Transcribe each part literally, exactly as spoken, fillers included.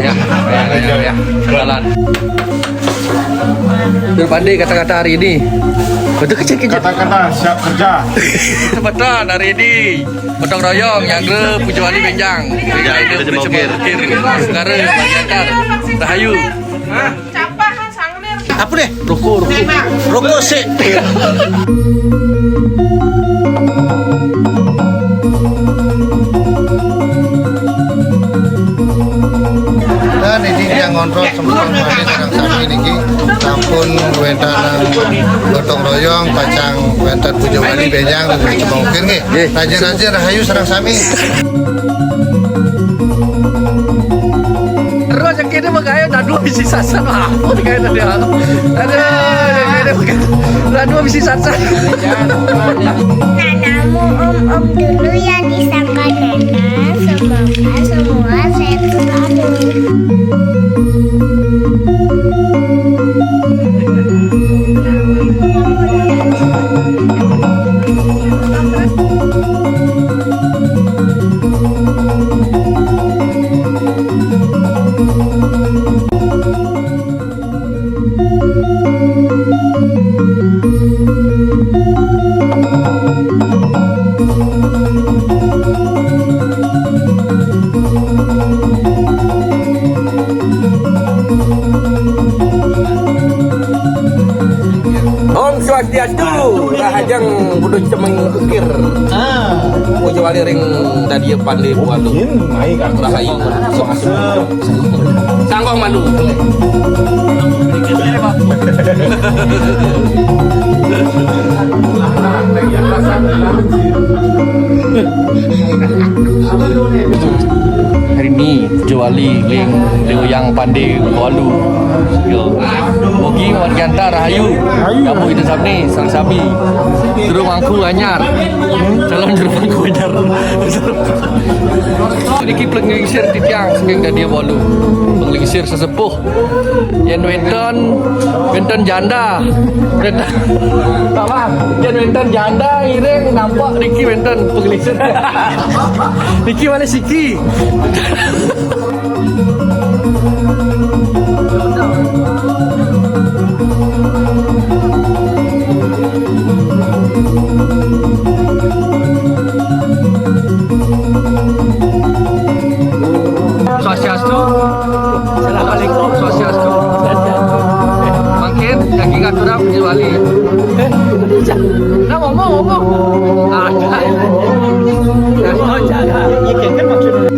Ya, ya, ya, ya. Jalan. Belum pandai kata-kata hari ini. Betul kerja kerja. Kata-kata siap kerja. Betul hari ini. Gotong royong, nyangga, puja wali benjang. Benjang, itu semua ukir. Ukir. Negara, Banjartar. Rahayu. Apa deh? Rokok, rokok. Rokok sih. Dan ini dia ngontrol semeton mane sareng sami niki sampun wénten gotong royong pacang wénten puja wali benjang dan cuma ukir nggih. Nggih. Rajin-rajin rahayu sareng sami. Terus yang kene mah kaya dadu bisi sasan apa kaya tadi. Aduh, yang kene mah kaya dadu bisi sasan. Nanamu om-om dulu ya di sangka nana. Semoga semua sehat selalu. Om Swastiastu, rahajeng kudu cemeng ukir. Ah. Puja wali ring dadia pandai buat tu. Rahayu. Sanggoh malu. Hari ni, puja wali ring Liu Yang Pande Walu. Yo. Mogi margi antar rahayu. Rahayu. Kamu itu sabni, sang sabi. Juru mangku anyar. Calon juru mangku anyar. Niki penglingsir titiang saking dadia walu. Penglingsir sesepuh. Yen wénten, wénten janda. Wénten. Apa? Yen wénten janda ngiring nampak niki wénten penglingsir. Niki malih siki. Swastiastu. Assalamualaikum. Swastiastu. Mangkin kaki ngaturang puji wali. Nah, ngomong, ngomong. Ah, jangan. Jangan, jangan. Iya, kan maksudnya.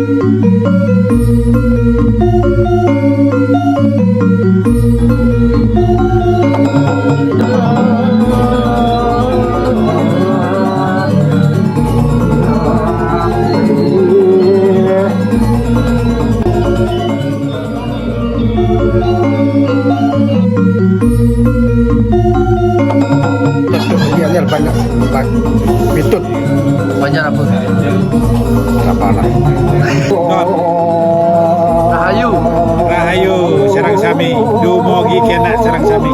Iya, banyak. Mitut. Banjar apa? Apa lah? Rahayu. Rahayu, sareng sami. Dumugi kenak sareng sami.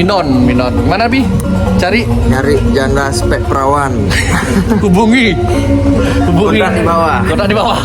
Minon, Minon. Mana, Bi? Cari. Nyari janda spek perawan. Hubungi. Hubungi. Kontak di bawah. Kontak di bawah.